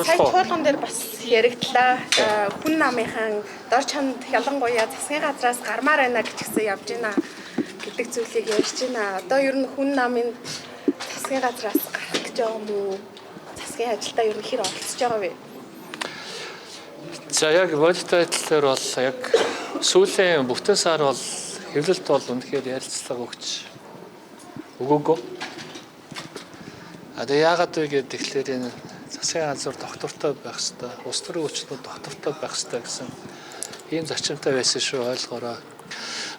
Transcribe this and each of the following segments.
Сая чуулган дээр бас яригдлаа. Хүн намынхан дор чамд ялангуяа засгийн газраас гармаар байна гэж гисэн явж байна гэдэг зүйлийг ярьж байна. Одоо ер нь хүн намын засгийн газраас гарах гэж байгаа юм уу? Засгийн ажилдаа ер нь хэр оролцож байгаа вэ? За яг бодит байдлаар бол яг сүүлийн бүтэн сар бол хэвлэлт бол үнэхээр ярилцлага өгч өгөөгөө. А тэгээ яагаад вэ гэдэг тэгэхээр энэ засгийн газар доктортой байх хэвээр, улс төрийн хүчнүүд доктортой байх хэвээр гэсэн ийм зарчимтай байсан шүү ойлгоорой.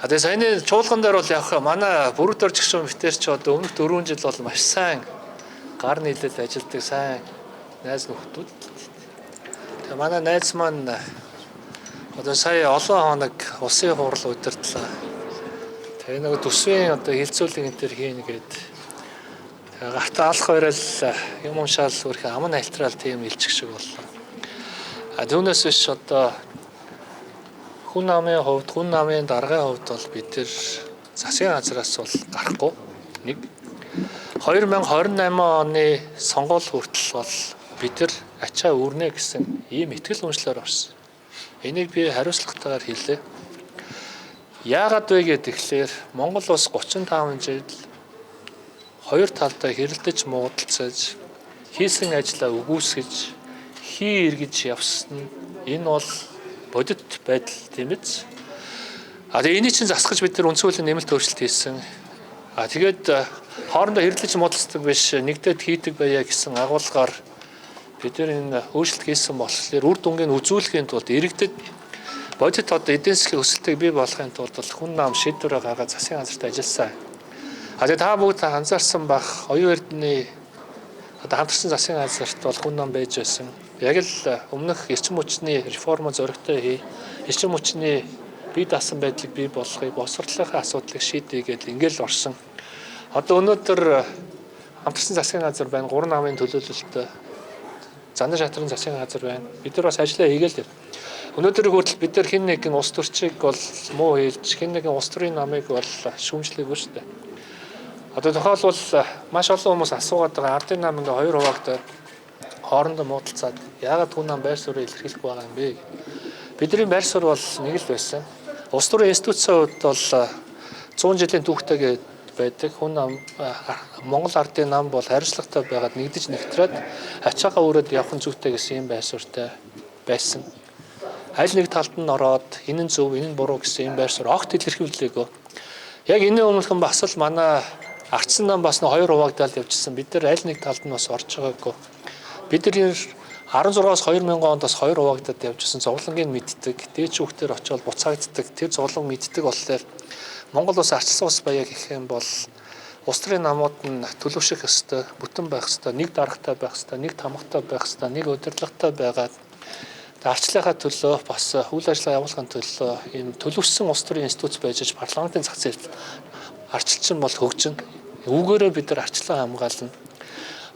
А тэгээ саяны чуулган дээр бол яг манай бүрүүд орж гişүн битэр чи одоо өмнөх 4 жил бол маш сайн гар нийлэл ажилдаг сайн найз нөхдүүд. Тэгээ манай найз маань одоо сая олон хоног усын хурал удирдлаа. Тэгээ нэг төсвийн одоо хилцүүлэг энэ төр хийнэ гээд тэгээ гартаа алах барайл юм уншаал өөрхөн аман альтраал тийм илчих шиг боллоо. А түүнээс биш одоо хүн намын хувьд, хүн намын даргын хувьд бол бид тэр засгийн газраас бол гарахгүй. Нэг 2028 оны сонгуул хүртэл бол бид нар ачаа өрнө гэсэн ийм итгэл үнэмшлээр орсон. Энийг би хариуцлагатайгаар хэллээ. Яагаад вэ гэхээр Монгол улс 35 жил хоёр талдаа хэрэлдэж муудалцаж хийсэн ажлаа үгүйсгэж хий эргэж явсан нь энэ бол бодит байдал тийм биз? А тэгээ энийг чинь засгаж бид нар үндсэн хуулийн нэмэлт өөрчлөлт хийсэн. А тэгээд хоорондоо хэрэлдэж муудалцдаг биш нэгдээд хийдэг байя гэсэн агуулгаар бид нар энэ өөрчлөлт хийсэн болохоор үр дүнгийг үзүүлэхийн тулд иргэдэд бодит одоо эдийн засгийн өсөлтийг бий болгохын тулд бол хүн нам шийдвэрээ гаргаад засгийн газарт ажилласан. А тэгээ та бүгд анзаарсан бах оюун эрдэнэ одоо хамтарсан засгийн газарт бол хүн нам байж байсан. Яг л өмнөх эрчим хүчний реформ зоригтой хий, эрчим хүчний бие даасан байдлыг бий болгохыг, босрлынхаа асуудлыг шийдье гэдэл ингээл орсон. Одоо өнөөдөр хамтарсан засгийн газар байна. Гурван намын төлөөлөлтөй зандан шатрын засгийн газар байна. Бид нар бас ажиллаа хийгээл яв. Өнөөдөр хүртэл бид нар хэн нэгэн улс төрчийг бол муу хэлж, хэн нэгэн улс төрийн намыг бол шүүмжлээгүй шүү дээ. Одоо тохиолбол маш олон хүмүүс асуугаад байгаа ардын нам ингээ хоёр хуваагдаад хоорондоо муудалцаад яагаад хүн нам байр суурь илэрхийлэхгүй байгаа юм бэ? Бидний байр суурь бол нэг л байсан. Улс төрийн институцийн хувьд бол 100 жилийн түүхтэй байдаг. Хүн нам Монгол ардын нам бол хариуцлагатай байгаад нэгдэж нэгтрээд ачаагаа өрөөд явах нь зүйтэй гэсэн юм байр суурьтай байсан. Аль нэг талд нь ороод энэ нь зөв, энэ нь буруу гэсэн юм байр суурь огт илэрхийлээгүй. Яг энэ өмнөхөн бас л манай ардсан нам бас нэг хоёр хуваагдаад явжсэн. Бид нар аль нэг талд нь бас орж байгаагүй. Бид нар 16-аас 2000 онд бас хоёр хуваагдаад явжсэн. Зовлонгийг мэддэг. Дээд шүүхтэр очиод буцаагддаг. Тэр зовлон мэддэг болохоор Монгол улс арчилсан улс байя гэх юм бол улс төрийн намууд нь төлөвшөх ёстой, бүтэн байх ёстой, нэг даргатай байх ёстой, нэг тамгатай байх ёстой, нэг удирдлагатай байгаад арчлалынхаа төлөө бас үйл ажиллагаа явуулахын төлөө ийм төлөвшсөн улс төрийн институт байж аж парламентын зах зээлд арчилчин бол хөгжин. Үүгээрээ бид нар арчлан хамгаална.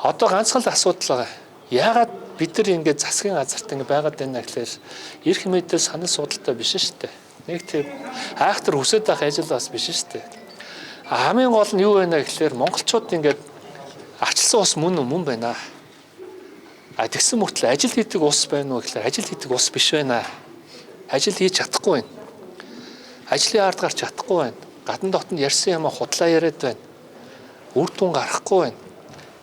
Одоо ганцхан л асуудал байгаа. Яагаад бид нар ингээд засгийн газарт ингээд байгаад байна гэхээр эрх мэдэл санал суудалтай биш шүү дээ. Нэг тийм айхтар хүсэж авах ажил бас биш шүү дээ. Хамгийн гол нь юу байна гэхээр монголчууд ингээд арчилсан ус мөн мөн байна. А тэгсэн мөртлөө ажил хийдэг ус байна уу гэхээр ажил хийдэг ус биш байна. Ажил хийж чадахгүй байна. Ажлын ард гарч чадахгүй байна. Гадна дотнд ярьсан юм худлаа яриад байна. Үр дүн гарахгүй байна.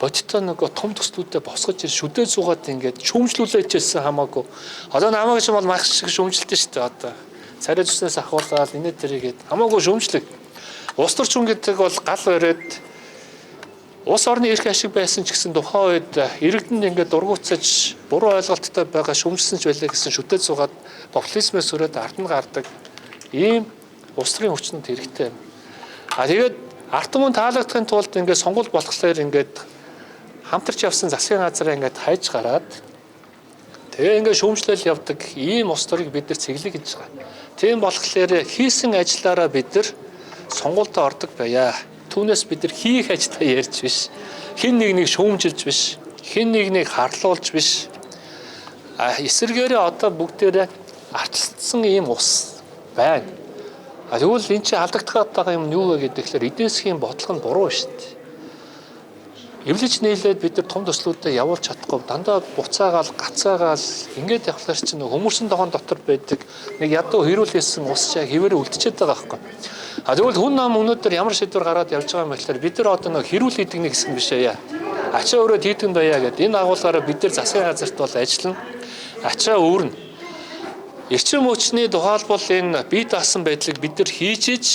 Бодиттой нөгөө том төслүүдэд босгож шүдээ суугаад ингээд шүүмжлүүлээч гэсэн хамаагүй. Одоо намайг ч юм бол маш шиг шүүмжлэлтэй шүү дээ одоо. Царай зүснээс ахуулаад инээ тэрийгээд хамаагүй шүүмжлэг. Улс төрч хүн гэдэг бол гал бариад улс орны эрх ашиг байсан ч гэсэн тухайн үед иргэдэнд ингээд дургуутсаж буруу ойлголттой байгаа шүүмжсэн ч байлаа гэсэн шүдээ суугаад популизмээс сүрээд ард нь гардаг ийм улс төрийн хүчнэд хэрэгтэй юм. А тэгээд ард түмэн таалагдахын тулд ингээд сонгуул болохоор ингээд хамтарч явсан засгийн газраа ингээд хайж гараад тэгээ ингээд шүүмжлэл явдаг ийм улс төрийг бид нар цэглэг гэж байгаа. Тийм болохоор хийсэн ажиллаараа бид нар сонгуульд ордог байя. Түүнээс бид нар хийх ажлаа ярьж биш. Хэн нэг нэг шүүмжилж биш. Хэн нэг нэг харлуулж биш. А эсвэргээрээ одоо бүгдээрээ арчилсан ийм ус байна. А тэгвэл эн чинь алдагдах байгаа юм нь юу вэ гэхээр эдийн засгийн бодлого нь буруу шүү дээ. Эвлэж нийлээд бид нар том төслүүдэд явуулж чадахгүй дандаа буцаагаал гацаагаал ингээд явхлаар чинь хүмүүрсэн тогон дотор байдаг нэг ядуу хэрүүл хийсэн ус чаа хэвээрээ үлдчихэд байгаа байхгүй. А тэгвэл хүн нам өнөөдөр ямар шийдвэр гаргаад явж байгаа юм бэ гэхээр бид нар одоо нэг хэрүүл хийдэг нэг хэсэг биш ээ. Ачаа өрөөд хийдэг нь байя гэд энэ агуулгаараа бид нар засгийн газарт бол ажиллана. Ачаа өөрнө. Эрчим хүчний тухайлбал энэ бие даасан байдлыг бид нар хийж иж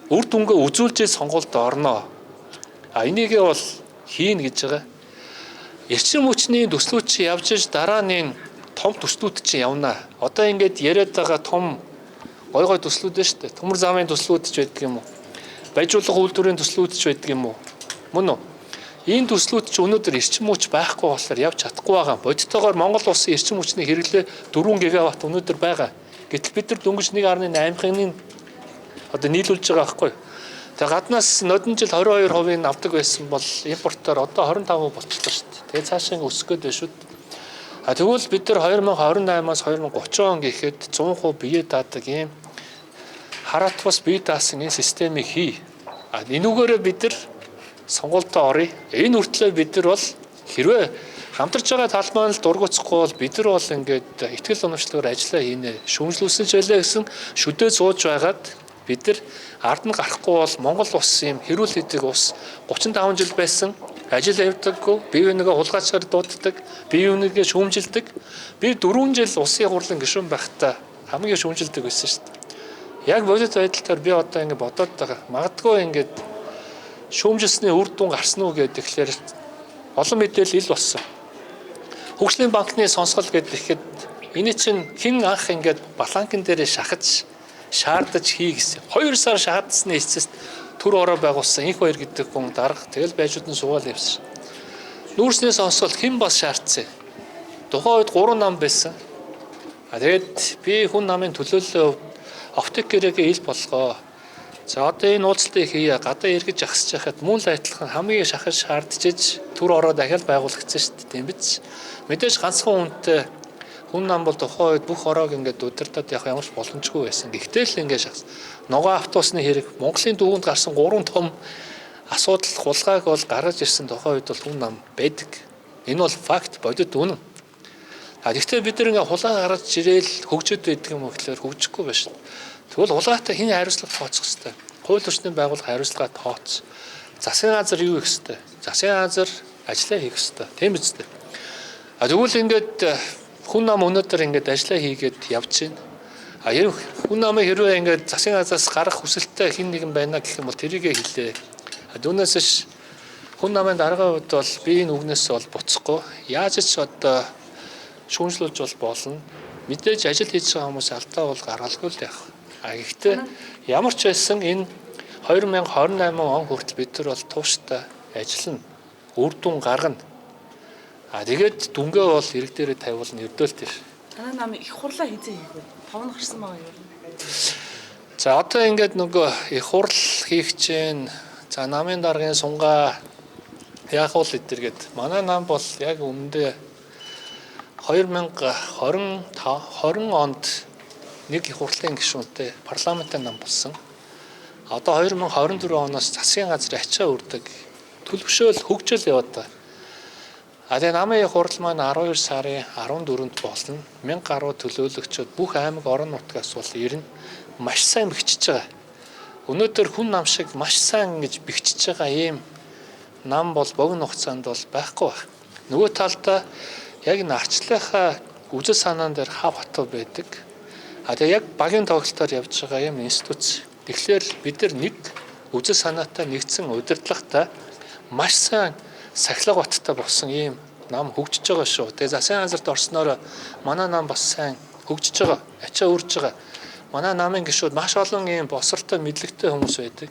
үр дүнгээ үзүүлж сонгуульд орно. А энийгээ бол хийн гэж байгаа. Эрчим хүчний төслүүд чи явж иж дараа нь том төслүүд чи явна. Одоо ингээд яриад байгаа том гой гой төслүүд нь шүү дээ. Төмөр замын төслүүд ч байдаг юм уу? Баяжуулах үйлдвэрийн төслүүд ч байдаг юм уу? Мөн үү? Энэ төслүүд чи өнөөдөр эрчим хүч байхгүй болохоор явж чадахгүй байгаа. Бодитоогоор Монгол улсын эрчим хүчний хэрэглээ 4 гигаватт өнөөдөр байгаа. Гэтэл бид нар дөнгөж 1.8-ын одоо нийлүүлж байгаа байхгүй юу? Тэгээ гаднаас нодон жил 22% авдаг байсан бол импортоор одоо 25% болчихлоо шүү дээ. Тэгээ цаашаа ингэ өсөх гээд байна шүү дээ. А тэгвэл бид нар 2028-аас 2030 он гэхэд 100% бие даадаг ийм хараат бас бие даасан энэ системийг хий. А энүүгээрээ бид нар сонгуультай оръё. Энэ хүртлээр бид нар бол хэрвээ хамтарч байгаа тал маань л дургуцахгүй бол бид нар бол ингээд ихтгэл үнэмшлэгээр ажиллаа хийнэ. Шүүмжлүүлсэн ч байлаа гэсэн шүдээ сууж байгаад бид нар ард нь гарахгүй бол Монгол улс юм хэрүүл хийдэг улс 35 жил байсан, ажил явдаггүй, бие бинийгээ хулгайчаар дууддаг, бие бинийгээ шүүмжилдэг. Би 4 жил улсын хурлын гишүүн байхдаа хамгийн шүүмжилдэг байсан шүү дээ. Яг бодит байдлаар би одоо ингэ бодоод байгаа. Магадгүй ингээд шүүмжилсний үр дүн гарсан уу гэдэг тэгэхээр олон мэдээлэл ил болсон. Хөгжлийн банкны сонсгол гэдэг ихэд энэ чинь хэн анх ингээд баланкн дээрээ шахаж шаардаж хий гэсэн. 2 сар шаардсны эцэст төр ороо байгуулсан инх баяр гэдэг хүн дарга тэгэл байжууд нь суугаал явсан. Нүүрсний сонсгол хэн бас шаардсан. Тухайн үед 3 нам байсан. А тэгээд би хүн намын төлөөллийн оптик гэрээгээ ил болгоо. За одоо энэ уулзалтыг хийе. Гадаа эргэж ахсаж байхад мөн л адилхан хамгийн шахаж шаардчиж төр ороо дахиад байгуулагдсан шүү дээ. Тийм биз? Мэдээж ганцхан хүнтэй хүн нам бол тухайн үед бүх ороог ингээд удирдах явах ямар ч боломжгүй байсан. Гэхдээ л ингээд шахсан. Ногоон автобусны хэрэг Монголын дүүгэнд гарсан 3 том асуудал хулгайг бол гаргаж ирсэн тухайн үед бол хүн нам байдаг. Энэ бол факт, бодит үнэн. А гэхдээ бид нар ингээд хулгай гаргаж ирээл хөгжөөд байдаг юм уу гэхээр хөгжихгүй байна шүү. Тэгвэл хулгайтай хэн хариуцлага тооцох хэвтэй? Хууль эрхтний байгууллага хариуцлага тооц. Засгийн газар юу хийх хэвтэй? Засгийн газар ажлаа хийх хэвтэй. Тийм биз дээ. А тэгвэл ингээд хүн нам өнөөдөр ингээд ажлаа хийгээд явж байна. А хүн намын хэрвээ ингээд засгийн газраас гарах хүсэлттэй хэн нэгэн байна гэх юм бол тэрийгэ хэлээ. А түүнээс ш хүн намын даргын хувьд бол би энэ үгнээс бол буцахгүй. Яаж ч одоо шүүмжлүүлж бол болно. Мэдээж ажил хийж байгаа хүмүүс алдаа бол гаргалгүй л яах. А гэхдээ ямар ч байсан энэ 2028 он хүртэл бид нар бол тууштай ажиллана. Үр дүн гаргана. А тэгээд дүнгээ бол ирэг дээрээ тавиулна ердөөл тэр. Танай нам их хурлаа хизээ хийх вэ? Тов нь гарсан байгаа юу? За одоо ингээд нөгөө их хурл хийх чинь за намын даргын сунгаа яах вэ эдэргээд манай нам бол яг өмнөдөө 2020 20 онд нэг их хурлын гишүүнтэй парламентын нам болсон. Одоо 2024 оноос засгийн газар ачаа үрдэг төлөвшөөл хөгжил яваад байгаа. А тэгээ намын их хурл маань 12 сарын 14-нд болно. 1000 гаруй төлөөлөгчүүд бүх аймаг орон нутгаас бол ирнэ. Маш сайн бэхжиж байгаа. Өнөөдөр хүн нам шиг маш сайн ингэж бэхжиж байгаа ийм нам бол богино хугацаанд бол байхгүй байх. Нөгөө талдаа яг энэ арчлынхаа үзэл санаан дээр хав хатуу байдаг. А тэгээ яг багийн тоглолтоор явж байгаа юм институт. Тэгэхээр бид нар нэг үзэл санаатай нэгдсэн удирдлагатай маш сайн сахилга баттай болсон ийм нам хөгжиж байгаа шүү. Тэгээ засгийн газарт орсноор манай нам бас сайн хөгжиж байгаа, ачаа үрж байгаа. Манай намын гишүүд маш олон ийм босролтой мэдлэгтэй хүмүүс байдаг.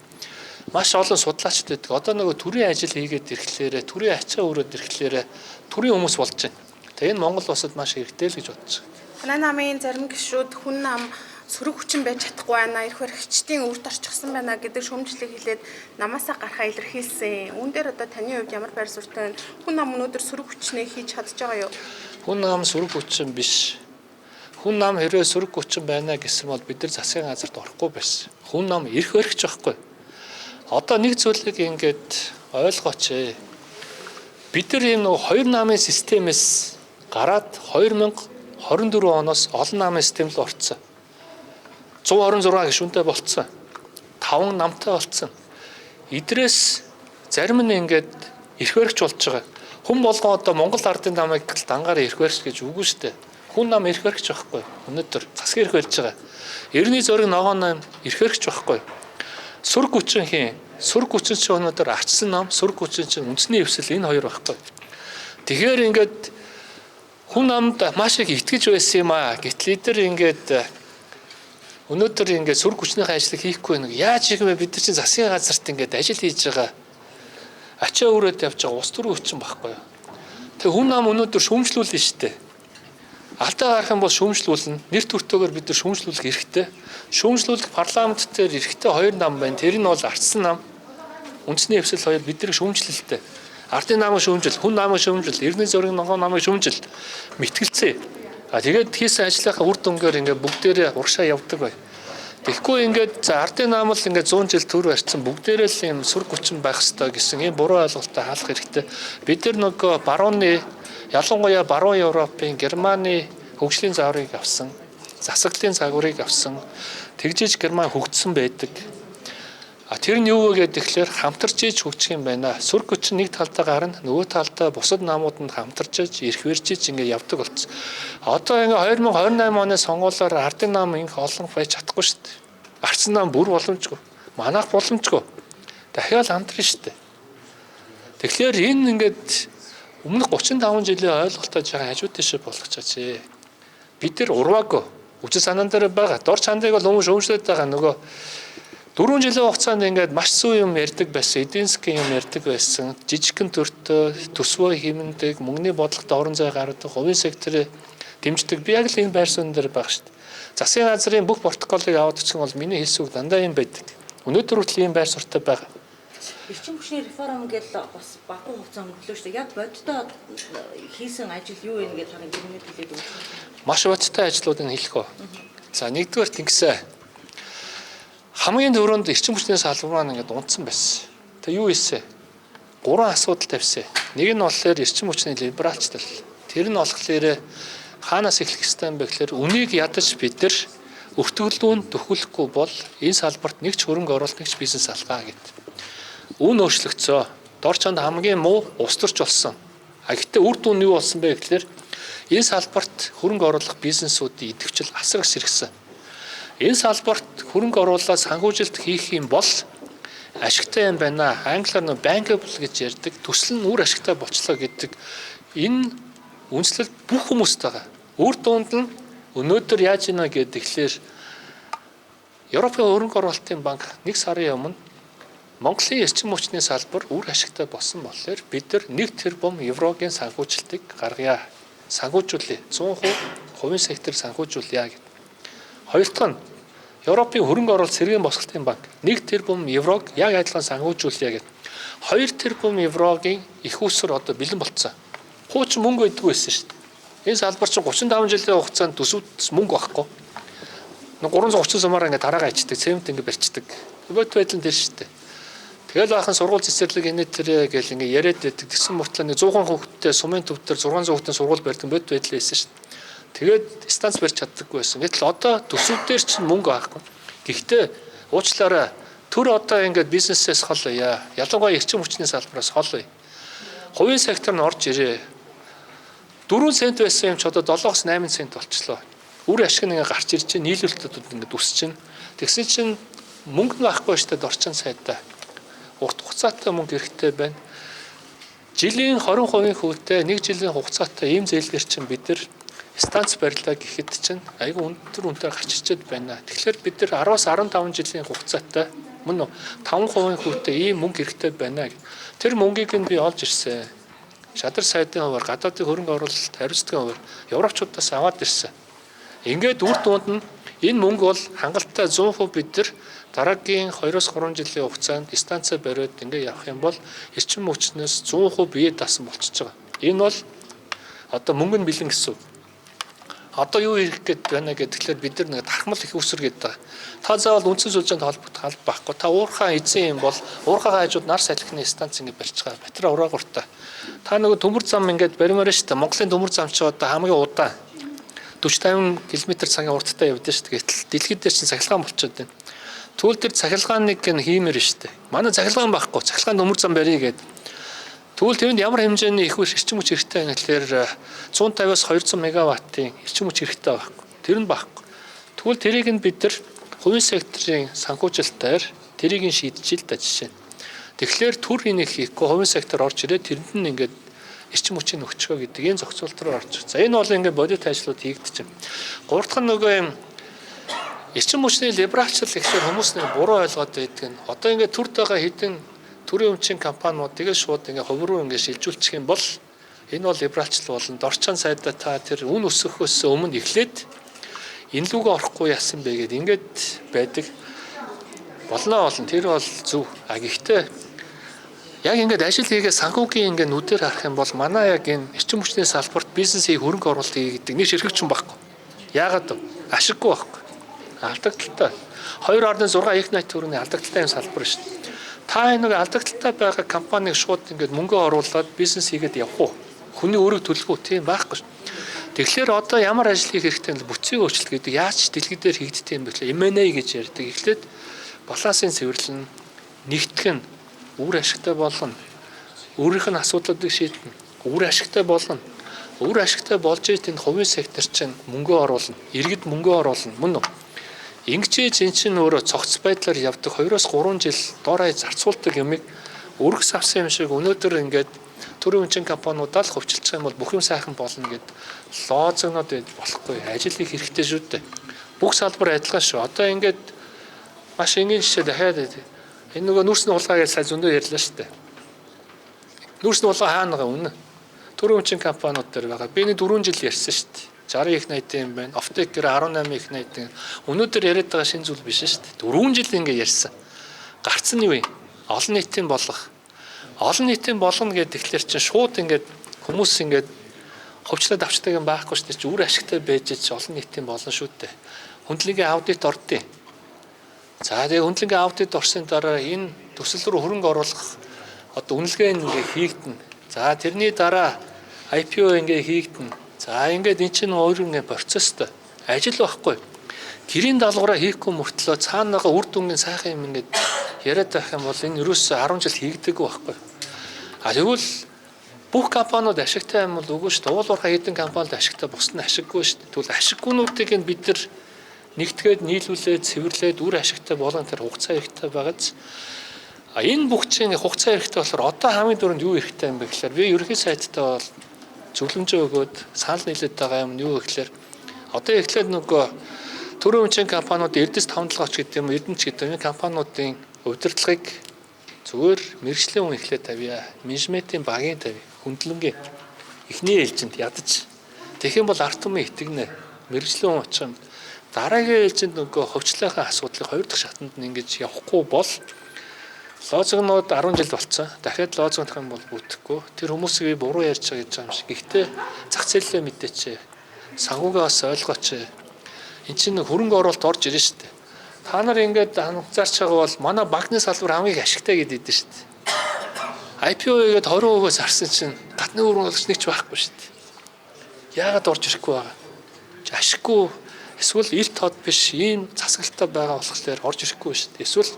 Маш олон судлаачд байдаг. Одоо нөгөө төрийн ажил хийгээд ирэхлээрэ, төрийн ачаа өрөөд ирэхлээрэ төрийн хүмүүс болж байна. Тэгээ энэ Монгол улсад маш хэрэгтэй л гэж бодож байгаа. Танай намын зарим гишүүд хүн нам сөрөг хүчин байж чадахгүй байна, эрх баригчдын үрд орчихсон байна гэдэг шүүмжлэг хэлээд намаасаа гарахаа илэрхийлсэн. Үүн дээр одоо таны хувьд ямар байр суурьтай байна? Хүн нам өнөөдөр сөрөг хүчнээ хийж чадж байгаа юу? Хүн нам сөрөг хүчин биш. Хүн нам хэрвээ сөрөг хүчин байна гэсэн бол бид нар засгийн газарт орохгүй байсан. Хүн нам эрх баригч байхгүй. Одоо нэг зүйлийг ингээд Ойлгооч ээ. Бид нар ийм нөгөө хоёр намын системээс гараад 2024 оноос олон намын систем рүү орцсон. 126 гишүүнтэй болцсон. 5 намтай болцсон. Идрээс зарим нь ингээд эрх баригч болж байгаа. Хүн болгон одоо Монгол ардын намыг дангаар эрх баригч гэж үгүй шүү дээ. Хүн нам эрх баригч байхгүй. Өнөөдөр засгийн эрх барьж байгаа. Эртний зориг ногоон нам эрх баригч байхгүй. Сүр хүчин хийн. Сүр хүчин чи өнөөдөр арчсан нам, сүр хүчин чинь үндэсний эвсэл энэ хоёр байхгүй. Тэгэхээр ингээд хүн намд маш их итгэж байсан юм аа. Гэтэл эдгээр ингээд өнөөдөр ингээд сүр хүчнийхээ ажлыг хийхгүй нэг яаж хийх вэ? Бид нар чинь засгийн газарт ингээд ажил хийж байгаа. Ачаа өрөөд явж байгаа улс төрийн хүчин байхгүй юу? Тэг хүн нам өнөөдөр шүүмжлүүлнэ шүү дээ. Алдаа гарах юм бол шүүмжлүүлнэ. Нэр төртөөгөр бид нар шүүмжлүүлэх эрхтэй. Шүүмжлүүлэх парламент дээр эрхтэй хоёр нам байна. Тэр нь бол арчсан нам, үндэсний эвсэл хоёр бид нар шүүмжлэлтэй. Ардын намын шүүмжил, хүн намын шүүмжил, эрдэнэ зөргийн ногоон намын шүүмжил мэтгэлцээ. А тэгээд хийсэн ажлынхаа үр дүнгээр ингээд бүгдээрээ урагшаа явдаг бай. Тэгэхгүй ингээд за ардын нам л ингээд 100 жил төр барьсан бүгдээрээ л юм сүр хүчин байх ёстой гэсэн ийм буруу ойлголттой хаалах хэрэгтэй. Бид нар нөгөө барууны ялангуяа баруун Европын, Германы хөгжлийн загварыг авсан, засаглалын загварыг авсан. Тэгжиж Герман хөгжсөн байдаг. А тэр нь юу вэ гэхээр хамтарч иж хөгжих юм байна. Сүр хүчин нэг талдаа гарна, нөгөө талдаа бусад намууд нь хамтарч иж, эрх барьж иж ингээд явдаг болцсон. Одоо ингээд 2028 оны сонгуулиар ардын нам ингэ олон байж чадахгүй шүү дээ. Арчсан нам бүр боломжгүй. Манайх боломжгүй. Дахиад хамтран шүү дээ. Тэгэхээр энэ ингээд өмнөх 35 жилийн ойлголтоо жаахан хажуу тийшээ болгочихооч. Бид нар урваагүй. Үчи санаан дээр байгаа. Дор чандыг бол хүмүүс шүүмжлээд байгаа нөгөө 4 жилийн хугацаанд ингээд маш зүй юм ярьдаг байсан. Эдийн засгийн юм ярьдаг байсан. Жижигхэн төртөө төсвөө хэмнэдэг, мөнгөний бодлогод орон зай гаргадаг, хувийн секторыг дэмждэг. Би яг л энэ байр суурин дээр байгаа шүү дээ. Засгийн газрын бүх протоколыг аваад очих юм бол миний хэлсэн үг дандаа юм байдаг. Өнөөдөр хүртэл ийм байр суурьтай байгаа. Эрчим хүчний реформ гэж бас багахан хугацаа өнгөрлөө шүү дээ. Яг бодиттой хийсэн ажил юу вэ гэж харин гэрнээр хэлээд өгч. Маш бодиттой ажлуудыг хэлэх үү. За нэгдүгээр тэгсэн. Хамгийн түрүүнд эрчим хүчний салбар маань ингээд унтсан байсан. Тэгээ юу хийсэн? Гурван асуудал тавьсан. Нэг нь болохоор эрчим хүчний либералчлал. Тэр нь болохоор хаанаас эхлэх ёстой юм бэ гэхээр үнийг ядаж бид нар өртөглүүн төхөөлөхгүй бол энэ салбарт нэг ч хөрөнгө оруулалт нэг ч бизнес алгаа гэд. Үн өөрчлөгдсөө. Дор чонд хамгийн муу улс төрч болсон. А гэхдээ үр дүн нь юу болсон бэ гэхээр энэ салбарт хөрөнгө оруулах бизнесүүдийн идэвхжил асар их сэргсэн. Энэ салбарт хөрөнгө оруулаад санхүүжилт хийх юм бол ашигтай юм байна. Англиар нөө bankable гэж ярьдаг. Төсөл нь үр ашигтай болчлоо гэдэг энэ үндэслэл бүх хүмүүст байгаа. Үр дүнд нь өнөөдөр яаж ийна гэдэг тэгэхээр Европын хөрөнгө оруулалтын банк нэг сарын өмнө Монголын эрчим хүчний салбар үр ашигтай болсон болохоор бид нар 1 тэрбум еврогийн санхүүжилтийг гаргая. Санхүүжүүлье. 100% хувийн сектор санхүүжүүлье гэдэг. Хоёр дахь нь Европын хөрөнгө оруулалт сэргээн босголтын банк 1 тэрбум еврог яг адилхан санхүүжүүлье гэдэг. 2 тэрбум еврогийн их усэр одоо бэлэн болцсон. Хуучин мөнгө өгдөггүй байсан шүү дээ. Энэ салбар чинь 35 жилийн хугацаанд төсөвд мөнгө байхгүй. 330 сумаар ингээд тараагаа ичдэг, цемент ингээд барьцдаг. Бод байдал нь тэр шүү дээ. Тэгэл баахан сургууль цэцэрлэг энэ тэрэ гэл ингээд яриад байдаг. Тэгсэн мөртлөө нэг 100 хүүхэдтэй сумын төв дээр 600 хүүхдийн сургууль барьдаг бод байдал байсан шүү дээ. Тэгээд станц барьж чаддаггүй байсан. Гэтэл одоо төсөв дээр чинь мөнгө авахгүй. Гэхдээ уучлаарай төр одоо ингээд бизнесээс хол яа. Ялангуяа эрчим хүчний салбараас хол. Хувийн сектор нь орж ирээ. 4 цент байсан юм ч одоо 7-оос 8 цент болчлоо. Үр ашиг нь ингээд гарч ирж чинь нийлүүлэлтүүд ингээд өсөж чинь. Тэгсэн чинь мөнгө нь байхгүй шүү дээ орчин сайдаа. Урт хугацаатай мөнгө хэрэгтэй байна. Жилийн 20% хүүтэй нэг жилийн хугацаатай ийм зээлгээр чинь бид нар станц барьлаа гэхэд чинь айгүй өндөр үнэтэй гарч ирчээд байна. Тэгэхээр бид нар 10-аас 15 жилийн хугацаатай мөн 5% хүүтэй ийм мөнгө хэрэгтэй байна гэх. Тэр мөнгийг нь би олж ирсэн. Шадар сайдын хуваар, гадаадын хөрөнгө оруулалт хариуцлагын хуваар европчуудаас аваад ирсэн. Ингээд үр дүнд нь энэ мөнгө бол хангалттай 100% бид нар дараагийн 2-3 жилийн хугацаанд станцаа бариад ингээд явах юм бол эрчим хүчнээс 100% бие даасан болчихж байгаа. Энэ бол одоо мөнгө нь бэлэн гэсэн үг. Одоо юу хийх гээд байна гэхээр бид нар нэг тархмал их үсэр гэдэг. Та заавал үндсэн сүлжээнд холбогдох алба байхгүй. Та уурхаа эзэн юм бол уурхаагаа хажууд нар салхины станц ингэ барьж байгаа. Батарей ураагууртай. Та нөгөө төмөр зам ингээд баримаар шүү дээ. Монголын төмөр зам чи одоо хамгийн удаан 40 50 км цагийн урттай явдсан шүү дээ. Гэтэл дэлхийд дээр чинь цахилгаан болчиход байна. Тэгвэл тэр цахилгааныг нь хиймээр шүү дээ. Манай цахилгаан байхгүй. Цахилгаан төмөр зам барья гэдэг. Тэгвэл тэнд ямар хэмжээний их эрчим хүч хэрэгтэй вэ гэхээр 150-аас 200 мегаваттын эрчим хүч хэрэгтэй байхгүй. Тэр нь байхгүй. Тэгвэл тэрийг нь бид нар хувийн секторын санхүүжилтээр тэрийг нь шийдэж л да жишээ. Тэгэхээр төр энийг хийхгүй хувийн сектор орж ирээд тэрэнд нь ингээд эрчим хүчийг өгчгөө гэдэг энэ зохицуулт руу орж. За энэ бол ингээд бодит ажлууд хийгдэж байна. Гурав дахь нь нөгөө юм эрчим хүчний либералчлал гэхээр хүмүүс нэг буруу ойлгоод байдаг нь. Одоо ингээд төрд байгаа хэдэн төрийн өмчийн компаниудыг шууд ингээ хувь руу ингээ шилжүүлчих юм бол энэ бол либералчлал болно. Дорчон сайдаа та тэр үн өсөхөөс өмнө эхлээд энэ лүгээ орохгүй яасан бэ гэд ингээд байдаг. Болно болно. Тэр бол зөв. А гэхдээ яг ингээд ажил хийгээ санхүүгийн ингээд нүдээр харах юм бол манай яг энэ эрчим хүчний салбарт бизнесийг хөрөнгө оруулалт хийе гэдэг нэг ширхэг ч юм байхгүй. Яагаад вэ? Ашиггүй байхгүй. Алдагдaltaй. 2.6 их найт төгрөгийн алдагдaltaй юм салбар шүү дээ. Та энэ нэг алдагдaltaй байгаа компаниг шууд ингээд мөнгө оруулаад бизнес хийгээд явах уу? Хүний өрөг төлөх үү? Тийм байхгүй шүү. Тэгэхээр одоо ямар ажил хийх хэрэгтэй вэ? Бүтцийн өөрчлөлт гэдэг яаж дэлхий дээр хийгддэг юм бэ гэхлээр M&A гэж ярьдаг. Эхлээд балансын цэвэрлэн, нэгтгэх нь үр ашигтай болгоно. Өөрийнх нь асуудлуудыг шийднэ. Үр ашигтай болгоно. Үр ашигтай болж иж тэнд хувийн сектор чинь мөнгө оруулна. Иргэд мөнгө оруулна. Мөн үү? Ингэжээж эн чинь өөрөө цогц байдлаар явдаг 2-3 жил дор хаяж зарцуулдаг юмыг өргөс авсан юм шиг өнөөдөр ингээд төрийн үнчин компаниудаа л хувьчилчих юм бол бүх юм сайхан болно гэд лоозгнод байж болохгүй. Ажил хийх хэрэгтэй шүү дээ. Бүх салбар адилхан шүү. Одоо ингээд маш энгийн жишээ дахиад энэ нөгөө нүүрсний хулгай гэж сая зөндөө ярьлаа шүү дээ. Нүүрсний хулгай хаана байгаа үнэ? Төрийн үнчин компаниуд дээр байгаа. Би нэг 4 жил ярьсан шүү дээ. 60 их 80 юм байна. Офтекер 18 их 80. Өнөөдөр яриад байгаа шинэ зүйл биш шүү дээ. 4 жил ингэ ярьсан. Гарцсан нь юу юм? Олон нийтийн болгох. Олон нийтийн болгоно гэдэг тэгэхээр чинь шууд ингээд хүмүүс ингээд хувьчлаад авчдаг юм байхгүй шүү дээ. Чи үр ашигтай байж чи олон нийтийн болно шүү дээ. Хөндлөнгийн аудит ордیں۔ За тэгээ хөндлөнгийн аудит орсны дараа энэ төсөл рүү хөрөнгө оруулах одоо үнэлгээ ингээ хийгдэнэ. За тэрний дараа IPO ингээ хийгдэнэ. За ингээд эн чинь өөр ингээ процесстой. Ажил байхгүй. Гэрийн даалгавраа хийхгүй мөртлөө цаанаага үр дүнгийн сайхан юм ингээд яриад байх юм бол энэ ерөөсөө 10 жил хийгдээгүй байхгүй. А тэгвэл бүх компаниуд ашигтай юм бол үгүй шүү дээ. Уул уурхай хэдэн компаниуд ашигтай, бусд нь ашиггүй шүү дээ. Тэгвэл ашиггүйнүүдийг нь бид нар нэгтгээд нийлүүлээд цэвэрлээд үр ашигтай болгон тэр хугацаа хэрэгтэй байгааз. А энэ бүх чинь хугацаа хэрэгтэй болохоор одоо хамгийн түрүүнд юу хэрэгтэй юм бэ гэхээр би ерөнхий сайттай бол зөвлөмжөө өгөөд санал нийлээд байгаа юм нь юу гэхээр одоо эхлээд нөгөө төрийн өмчийн компаниуд Эрдэс 5 7 гэдэг юм Эрдэнэч гэдэг юм компаниудын удирдлагыг зүгээр мэргэжлийн хүн эхлээд тавья. Менежментийн багийн тавья. Хөндлөнгийн эхний ээлжинд ядаж. Тэгэх юм бол ард түмэн итгэнэ. Мэргэжлийн хүн очих юм. Дараагийн ээлжинд нөгөө хувьчлалынхаа асуудлыг хоёр дахь шатанд нь ингэж явахгүй бол лозунгнууд 10 жил болцсон. Дахиад лозунгдах юм бол бүтэхгүй. Тэр хүмүүсийг би буруу ярьж байгаа гэж байгаа юм шиг. Гэхдээ зах зээлээ мэдээч. Санхүүгээ бас ойлгооч. Энд чинь нэг хөрөнгө оруулалт орж ирнэ шүү дээ. Та нар ингээд анзаарч байгаа бол манай банкны салбар хамгийн их ашигтай гэдэг дээ шүү дээ. IPO хийгээд 20%-аас харсан чинь гадны хөрөнгө оруулагч нэг ч байхгүй шүү дээ. Яагаад орж ирэхгүй байгаа? Ашиггүй эсвэл ил тод биш ийм засаглалтай байгаа болохоор орж ирэхгүй шүү дээ. Эсвэл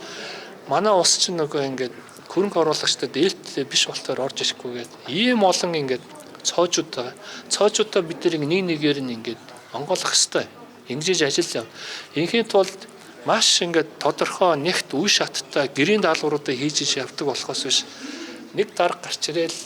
манай улс чинь нөгөө ингээд хөрөнгө оруулагчдад ээлт биш болохоор орж ирэхгүй гэдэг ийм олон ингээд цоожууд байгаа. Цоожуудаа бид нэг нэгээр нь ингээд онгойлгох хэвээр. Ингэж ажил яв. Инхийн тулд маш ингээд тодорхой нэгт үе шаттай гэрийн даалгавруудаа хийж иж явдаг болохоос биш нэг дарга гарч ирээл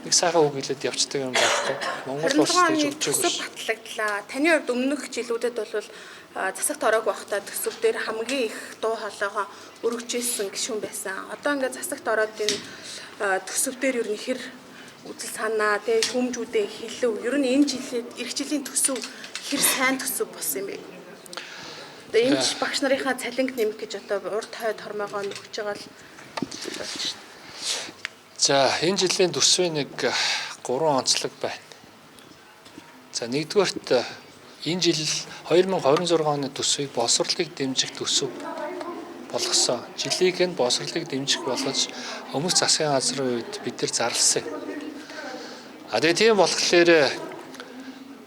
нэг сайхан үг хэлээд явцдаг юм байхгүй. Монгол улс 27 гэж оны өгч байгаа төсөв ш. батлагдлаа. Таны хувьд өмнөх жилүүдэд бол засагт ороог байхдаа төсөв дээр хамгийн их дуу хоолойгоо өргөжсэн гишүүн байсан. Одоо ингээд засагт ороод энэ төсөв дээр ер нь хэр үзэл санаа, тэ шүүмжүүдээ хэлэв. Ер нь энэ жилээд эх жилийн төсөв хэр сайн төсөв болсон юм бэ? Одоо энэ ч багш нарынхаа цалинг нэмэх гэж одоо урд хойд хормоогоо нөхөж байгаа л болж шин. За энэ жилийн төсвийн нэг 3 онцлог байна. За нэгдүгээрт Энэ жил 2026 оны төсвийг боловсролыг дэмжих төсөв болгосон. Жилийг нь боловсролыг дэмжих болгож өмнөх засгийн газрын үед бид нар зарласан. А тэгээ тийм болохоор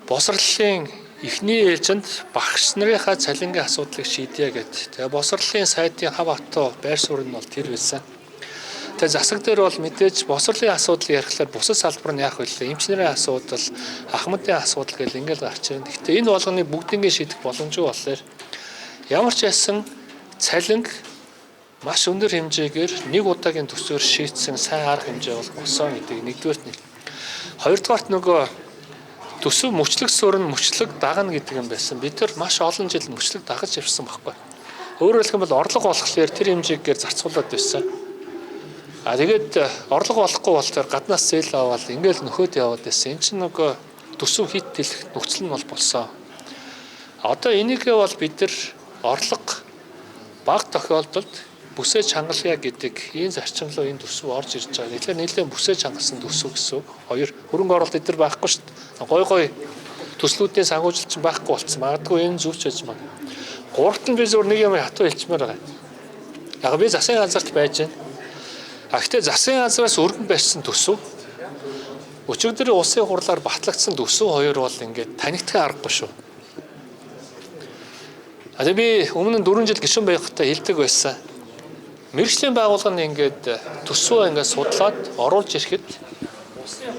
боловсролын эхний ээлжинд багш нарынхаа цалингийн асуудлыг шийдье гэд. Тэгээ боловсролын сайтын хав хатуу байр суурь нь бол тэр байсан. Тэгээ засаг дээр бол мэдээж боловсролын асуудал ярихлаар бусад салбар нь яах вэ? Эмч нарын асуудал, ахмадын асуудал гэл ингээл гарч ирнэ. Гэхдээ энэ болгоныг бүгднийг шийдэх боломжгүй болохоор ямар ч байсан цалинг маш өндөр хэмжээгээр нэг удаагийн төсөөр шийдсэн сайн арга хэмжээ бол болсон гэдэг нэгдүгээрт нэг. Хоёрдугаарт нөгөө төсөв мөчлөг суурь нь мөчлөг дагна гэдэг юм байсан. Бид нар маш олон жил мөчлөг дагаж явсан байхгүй. Өөрөөр хэлэх юм бол орлого болохоор тэр хэмжээгээр зарцуулаад байсан. А тэгээд орлого олохгүй болохоор гаднаас зээл аваад ингээл нөхөд яваад байсан. Энд чинь нөгөө төсөв хит дэлэх нөхцөл нь бол болсон. Одоо энийгээ бол бид нар орлого бага тохиолдолд бүсээ чангалъя гэдэг ийм зарчим руу энэ төсөв орж ирж байгаа. Тэгэхээр нэлээд бүсээ чангалсан төсөв гэсэн үг. Хоёр хөрөнгө оруулалт эдэр байхгүй шүү дээ. Гой гой төслүүдийн санхүүжилт чинь байхгүй болцсон. Магадгүй энэ зөвч байж магадгүй. Гуравт нь би зөвөр нэг юм хатуу хэлчмээр байгаа. Яг би засгийн газарт байж байна. А гэхдээ засгийн газраас өргөн барьсан төсөв өчигдөр улсын хурлаар батлагдсан төсөв хоёр бол ингээд танигдах аргагүй шүү. А тэгээ би өмнө нь 4 жил гишүүн байхдаа хэлдэг байсан. Мэргэжлийн байгууллага нь ингээд төсвөө ингээд судлаад оруулж ирэхэд улсын